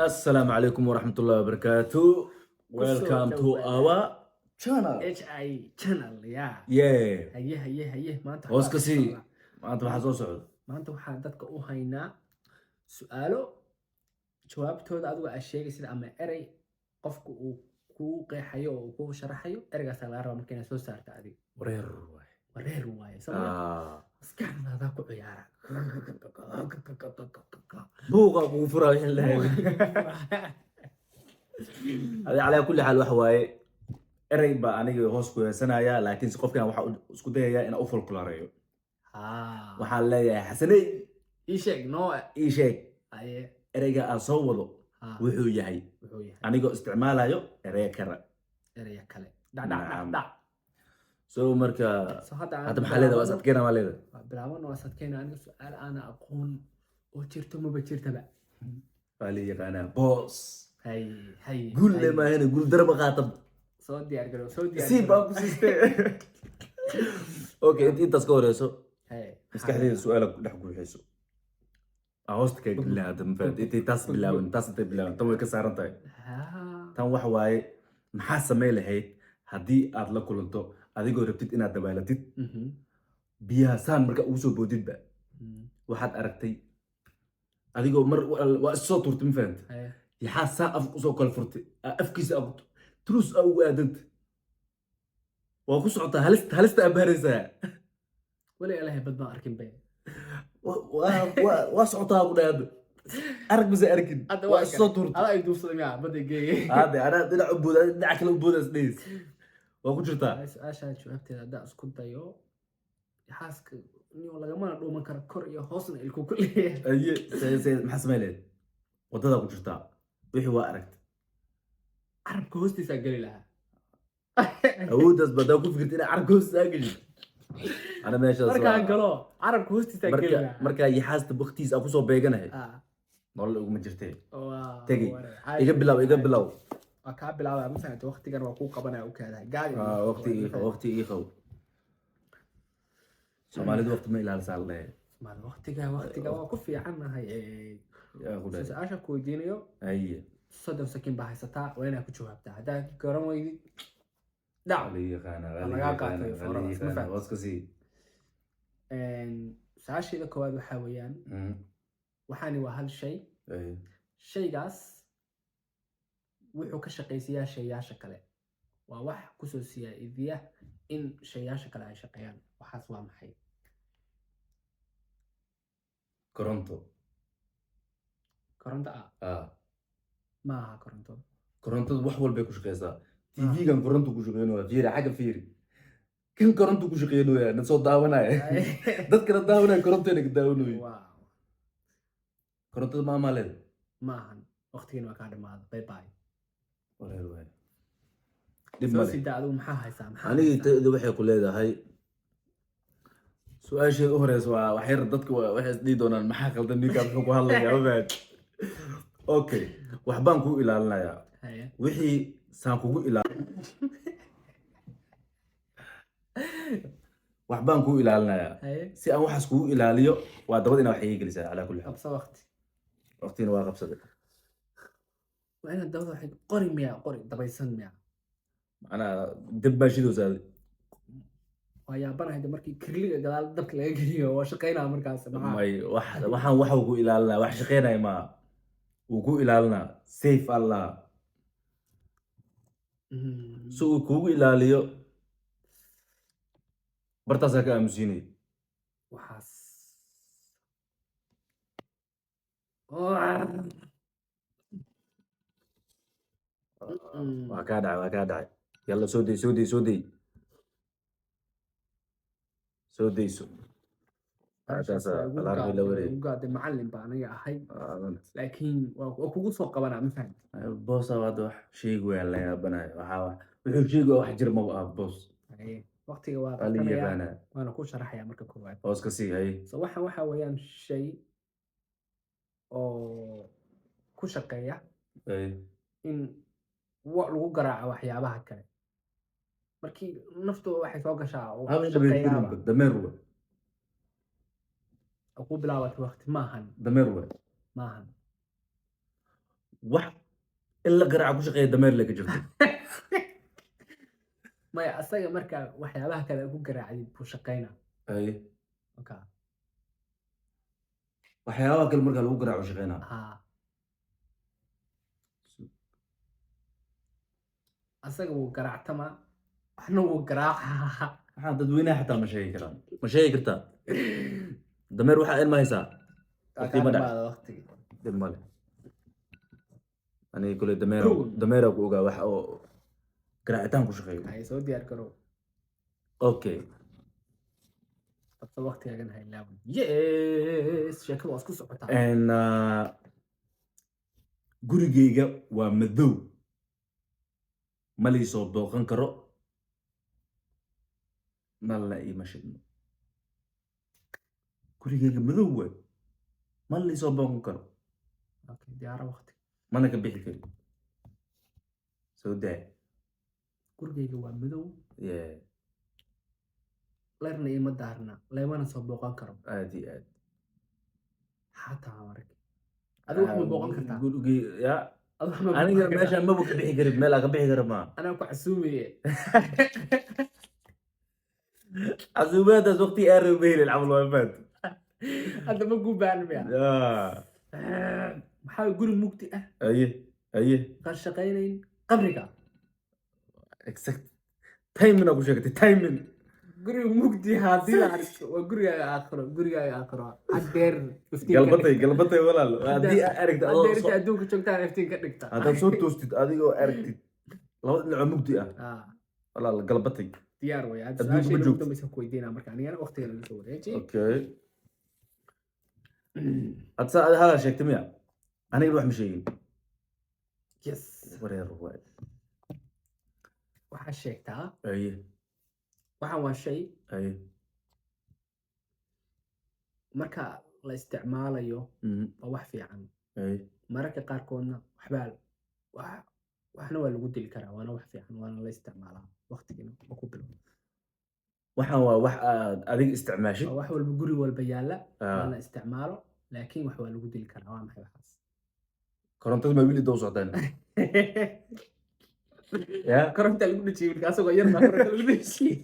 Assalamu alaikum warahmatullahi wabarakatuh. Welcome to dhawaada. our channel. HI channel, ya. Yeah. Haye, haye, haye, maanta Hoos waxbaa ka soo sii. socda. Maanta waxaa soo socda. Maanta waxaan dadka u haynaa su-aalo jawaabtooda adigu aad sheegaysid ama erey qofku uu kuu qeexayo oo uu kuu sharaxayo. Ereygaasaa laga rabaa marka inaad soo saarta adiga. Wareer waay. Wareer waaye soo Ah. maskaxdaadaa ku ciyaara. Buuqa kugu furaa wixii la leeyahay. Adi calaa kulli xaal waxa waaye erey baa aniga hoos ku heesanaya, laakiin qofkan waxa isku dayayaa inaan u folkloreeyo. Waxaan leeyahay, "Xasaney, ii sheeg noo." Ii sheeg Haye. ereyga aan soo wado wuxuu yahay, wuxuu yahay, anigoo isticmaalayo erey kale. Ereya kale, dhac dhac dhac. Nacam. Dhac. So marka So hadda aan hadda maxaa leedahay? Waa is adkeena maa leedahay? Waa bilaabano, waa sadkeena. Aniga su-aal aana aqoon oo jirto maba jirtaba. Waa la yaqaanaa boos. Hay hay. Guul le hay. maahane, guul daraba qaata. Soo diyaar garow, soo diyaar sii garow. Baan ku siistee. Okay, intaas ka horeyso, Hay. maskaxdeyda su-aala ku dhex guuxayso aan hoosta kaga gelina hadda. Ma fahamtay? Intay taas bilaaban, taas intay bilaaban, tan way ka saaran tahay. Tan waxa waaye: maxaa samey lahayd haddii aad la kulanto adigoo rabtid inaad dabaalatid biyaha saan marka ugu soo boodidba, waxaad aragtay adigoo mar waa is soo tuurtay, ma fahamtay? Hay. Yaxaa saa afka usoo kala furtay, afkiisa turus aa ugu aadanta, waa ku socotaa, halista halista aa baaraysaa. Weli ilahay bad baan arkin be. Waa socotaa ku dhahay, hadda arag mase arkin. Hadda waa is soo tuurtay. Adaa ay duufsaday miyaa badda geeyey? Hadda anaa dhinac u booda, dhinac kale u booda, is dhehis waa ku jirtaa. Su-aashaa jawaabteeda haddaan isku dayo, xaaska niyo lagamana dhuuman karo, kor iyo hoosna ilku ku leeyahay. Aye, se maxaa samey lahayd? Wadadaa ku jirtaa, wixii waa aragtay. Carabka hoostiisaa geli lahaa. Awooddaas badaa ku fikirta inaa carabka hoostiisa aa geshid. Ana meeshaas Markaan galo carabka hoostiisaa geli marka lahaa. Markaa yaxaasta baktiis aa kusoo beeganahay, nolol iguma jirtee. Tegey. Iga bilow, iga bilow. Waa kaa bilaabaya, ma fahamtay? Waqtigan waa kuu qabanaya, u kaadahay gaadi. Ah, waqti ii qabo, waqti ii qabo. Soomaalidu waqti ma ilaalisaa la leeyahay. Maal waqtiga waa ku fiicannahay. Yaa ku dhahay. Su-aasha ku weydiinayo, Haye. 30 sakin baa haysataa, waa inaad ku jawaabtaa. Haddaa garan weydid, dhac. Waa la yaqaanaa, waa la Lagaa yaqaanaa, qaatay waa la fooradaas, ma yaqaanaa. fahamtay? Hoos ka sii. Su-aasheeda koowaad waxaa weeyaan, waxaani waa hal shay. Haye. Shaygaas wuxuu ka shaqaysiyaa shayaasha kale, waa wax kusoo siyaa-idiya in shayaasha kale ay shaqeeyaan. Waxaas waa maxay? Koronto. Koronto ah? Ah. Ma aha koronto. Korontadu wax walbay ku shaqeysaa. TV-gan koronto ku shaqeynaya, fiiri xagga, fiiri, kan koronto ku shaqeynaya, na soo daawanaya, dadkana daawanaya, korontayna ka daawanayo. Korontada ma amaaleed? Ma ahan. Waqtigiina waa kaa dhamaada, bye bye. Wareer waay, dhib Soo male. sidaa, adigu maxaa haysaa, maxaa Anigii haysaa? tayda waxay ku leedahay, su-aasheeda u horeysa waa wax yar. Dadka waxay isdhihi doonaan, "Maxaa qaldan ninkaa? Muxuu ku hadlayaa?" Ma fahanti? Okay, waxbaan kuu ilaalinayaa. Haye. Wixii saan kugu ilaal, waxbaan kuu ilaalinayaa. Haye. Si aan waxaas kugu ilaaliyo, waa dabad inaa wax iga gelisaa, calaa kulli xaal. Qabso waqti. Waqtina waa qabsaday. Waa inaad dabada waxay qori miyaa, qori dabaysan miyaa? Macnaha dab baa shidowsaa. Waa yaabanahay de, markii kirliga gadaal dabka laga geliyo waa shaqeynaa markaas, maxaa? May, wax waxaan waxuu ku ilaalinaa wax shaqeynaya maaha, wuu ku ilaalinaa, safe allah. Si uu kugu ilaaliyo, bartaasaa ka aamusiinay. Waxaas Waa kaa dhacay, waa kaa dhacay. Yalla, soo day, soo day, soo day, soo dayso. Taasaa alaarkii la wareeg. Ugaade macallin baa aniga ahay, laakiin waa kugu soo qabanaa, ma fahamti? Boosa hadda wax sheegi waa la yaabanayo. Waxaa wax wuxuu sheegi waa wax jir maba ah, boos. Haye, waqtiga waa Waa la qabsanaya. yaqaanaa. Waana ku sharaxaya marka koowaad. Hoos ka sii, haye. So waxaan waxaa weeyaan shay oo ku shaqeeya Haye. in lagu garaaco waxyaabaha kale markii naftu waxay soo gashaa oo Haba shaqeeyaaba. Dameer wa. Oo ku bilaabatay waqti, maahan. Dameer wa. Maahan. Wax in la garaaca ku shaqeeya dameer le ka jirto. Maya, asaga marka waxyaabaha kale ku garaacday buu shaqeynaa. Ay. Okay. Waxyaabaha kale markaa lagu garaaco shaqeynaa. Ha, asaga wuu garaactamaa, waxna wuu garaacaa. Waxaan dadweynaha xataa ma sheegi karaan. Ma sheegi kartaa dameer? Waxaa ilma haysaa. Waqti ma dhac. Dhamaada waqtigi. Dhib male, aniga kule dameera. Kow. Dameera ku ogaa wax oo garaacitaan ku shaqeeyo. Hay, soo diyaar garow. Okay. Qabso waqtigaagan, ha ilaawin. Yes, sheekadu waa isku socotaa. And gurigeyga waa madow, ma liisoo booqan karo, nalna iima shidno. Gurigeyga madow waay, ma liisoo booqan karo. Okay, diyaaro waqti. Mana ka bixi kari. Soo daa. Gurigayga waa madow. Yeah. Leerna iima daarna, leemana soo booqan karo. Aad iyo aad. Xataa marka adigu wax ma booqan kartaa? Gurigey ya. Adigu wax ma Aniga booqan kartaa? Meeshaan maba ka bixi karin, meel aan ka bixi kara maa. Anaa ku casuumaye. Casuumaadaas waqti aad ma helin camal waa faad. Hadda ma kuu baahan miya? Maxaa guri mugdi ah? Aye, aye. Qar shaqaynayn, qabriga. Exact timing aa ku sheegtay, timing. Guriga mugdi haddii la arko waa gurigaaga aakhiro, gurigaaga aakhiro haddeer iftiin ka Galbatay. dhigta. Galbatay walaal, haddii aad aragtid adoo Haddeer inta adduunka joogtaan iftiin ka dhigta. Haddaad soo toostid adigoo aragtid laba dhinacoo mugdi ah, walaal, galbatay. Diyaar way hadda. Adduunka ma Su-aashayda ugu joogto. dambeysa ku weydiinaa marka anigana waqtiga laga soo wareejiyay. Okay, hadda saa hadal sheegtay miya? Anigana wax ma sheegin. Yes. Wareer waay. Waxaa sheegtaa. Aye. Waxaan waa shay marka la isticmaalayo waa wax fiican, mararka qaarkoodna waxbaa wax waxna waa lagu dili karaa, waana wax fiican, waana la isticmaalaa. Waqtigina waa ku bilow. Waxaan waa wax aad adiga isticmaashid. Waa wax walba, guri walba yaalla, waana isticmaalo, laakiin wax waa lagu dili karaa. Waa maxay waxaas? Korontada ma wili daba socdaan ya? Koronta lagu dhejiyey marka asagoo yar baa koronta lagu dhejiyey.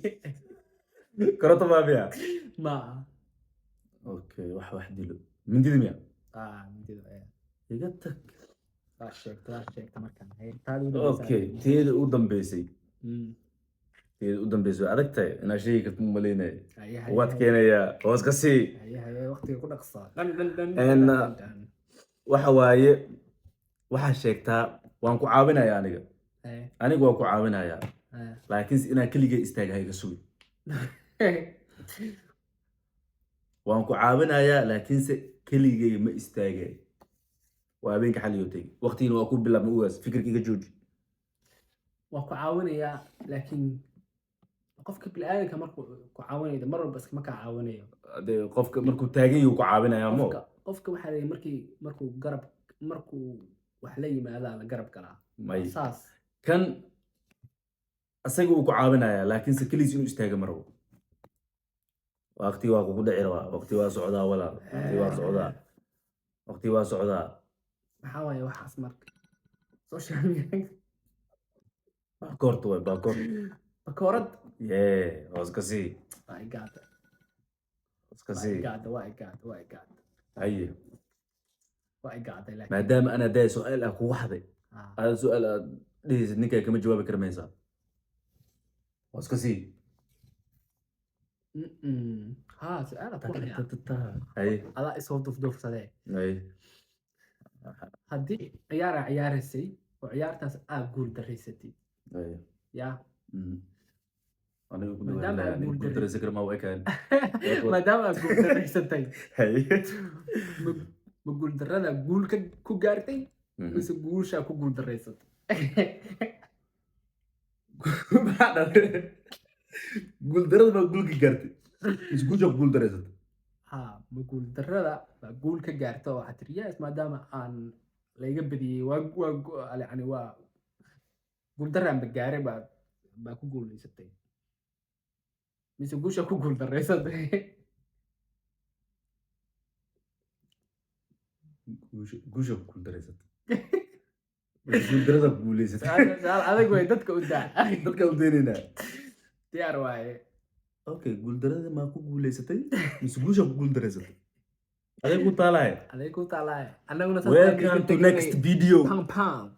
Koronto maa miya? Ma. Okay, wax dilo, mindida miya? Ah, mindida Iga tag. Waa sheegta, waa sheegta markaan. Hay, taada ugu dambeysa. Okay, teeda u dambeysay. Teeda u dambeysay waa adag tahay inaad sheegi karto, ma malaynaya. Haye, haye, Waad haye. keenayaa, hoos ka sii. Haye, haye, waqtiga ku dhaqsaa dhan dhan dhan. En, dhan, dhan, dhan. Waxa waaye, waxaa sheegtaa, waan ku caawinayaa aniga. Aniga waan ku caawinayaa, laakiinse inaan keligay istaaga ha iga sugi. Waan ku caawinayaa, laakiinse keligay ma istaagay. Waa habeenka xaliyo tegi, waqtigina waa ku bilaabmay. Ugaas fikirka iga jooji. Waa ku caawinayaa, laakiin qofka bini'aadamka markuu ku caawinayo mar walba iskama kaa caawinayo. Dee qofka markuu taagan yahu ku caawinayaa mo. Qofka waxaa la yidhi markuu garab, markuu wax la yimaadaa la garab galaa. May. Saas. Kan asaga uu ku caawinayaa, laakiinse keligiis inuu istaaga ma rabo. Waqti waa kugu dhici rabaa, waqti waa socdaa walaal, waqti waa socdaa, waqti waa socdaa. Maxaa waaye waxaas marka? Social media. Baakoorta waay, baakoor. Bakoorad. Yee, hoos ka sii. Waa igaada. Hoos ka Waa sii. igaada, waa igaada, waa igaada. Haye. Waa igaaday laakiin Maadaama ana daaya su-aal ah kugu xaday, aada su-aal aad dhehaysid ninkaa kama jawaabi kara maysaa. Hoos ka sii. Ha, su-aal aad ku hayaa. Haye. Adaa isoo dufduufsadee. Haye. Haddii ciyaaraa ciyaaraysay oo ciyaartaas aad guul daraysatid, Haye. Ya. Aniga ku Maadaama dhawaad aad guul guul daraysa kara ma u ekaan. Maadaama aad guul daraysatay, Haye. ma guul darrada guul ka ku gaartay mise guushaa ku guul daraysatay? Maxaa dhalay? Guuldarada baa guul ka gaartay mise guusha ku guul daraysatay? Ha, ma guul darrada baa guul ka gaarta oo waxaad tiri, yes, maadaama aan layga badiyey, waa yani waa guul darraan ba gaaray, baa ku guulaysatay, mise guusha ku guul daraysatay? Guusha ku guul daraysatay. Guuldarada ku guuleysatay? Su'aal adag way, dadka u daa. Dadka u daynaynaa. Diyaar waaye. Okay, guuldarada maa ku guuleysatay mise guusha ku guuldareysatay? Aday ku taalahay. Aday ku taalaay, annaguna saas. Welcome to next video. Pam pam.